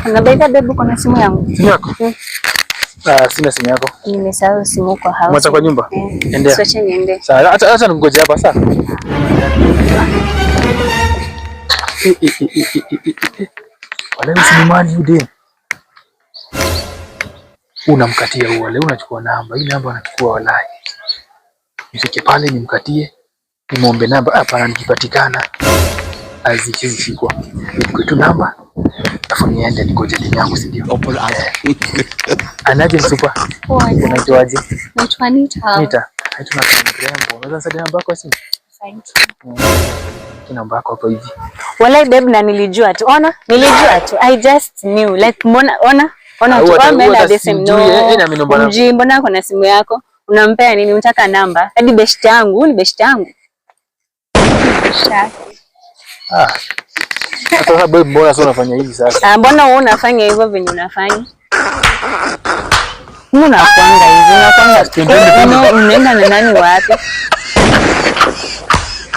Na by the way, babe, uko na simu yangu? Simu yako? Mm. Ah, sina simu yako. Nimesahau simu kwa house. Umeacha kwa nyumba? Eh. Endea. So acha niende. Sawa, acha ningoje hapa sawa. Eh, eh, eh, eh, eh, eh, eh. Wale usinimani huyu dem. Unamkatia huyu wale, unachukua namba. Hii namba anachukua walai. Nifike pale nimkatie, nimwombe namba. Hapana, nikipatikana azikizishikwa. Nichukue tu namba. Alafu niende ningoje demu yangu, si ndio? Anaje msupa? Poa. Unaitwaje? Naitwa Anita. Nita. Naitwa na mrembo. Unaweza nisaidia namba yako ya simu? Asante. Namba yako hapo hivi. Walai babe, na nilijua tu. Ona, nilijua tu. I just knew. Like mbona ona ona Ah, tu huwa ameenda hata the same simjui, no. na mimi namba Mjui, mbona uko na simu yako? Unampea nini? Unataka namba? Hadi best yangu, huyu ni best yangu. Ah. Sasa babe, mbona sasa unafanya hivi sasa? Ah, mbona wewe unafanya hivyo venye unafanya? Mbona unakuanga hivi? Unakuanga Twende, twende. unaenda na nani wapi?